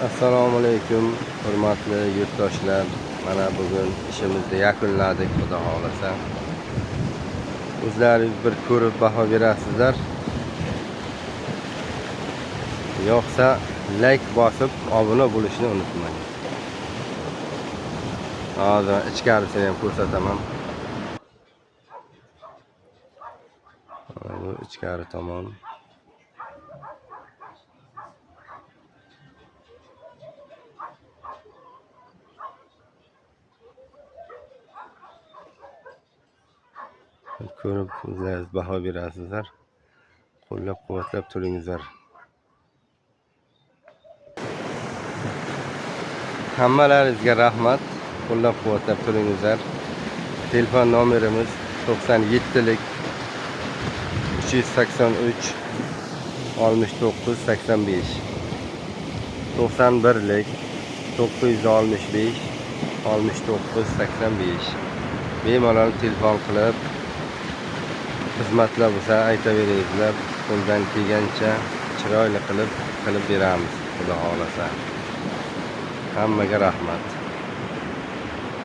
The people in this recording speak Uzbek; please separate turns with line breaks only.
Assalomu alaykum hurmatli yurtdoshlar. Mana bugun ishimizni yakunladik, xudo xohlasa. O'zlaringiz bir ko'rib baho berasizlar. Yo'qsa like bosib obuna bo'lishni unutmang. Hozir ichkarisini ham ko'rsataman. Bu ichkari tomon. Ko'rib o'zlaringiz baho berasizlar. Qo'llab-quvvatlab turingizlar. Hammalaringizga rahmat. Qo'llab-quvvatlab turingizlar. Telefon nomerimiz 97lik 383 69 85, 91lik 965 69 85. Bemalol telefon qilib xizmatlar bo'lsa aytaveringizlar, qo'ldan kelgancha chiroyli qilib beramiz, xudo xohlasa. Hammaga rahmat.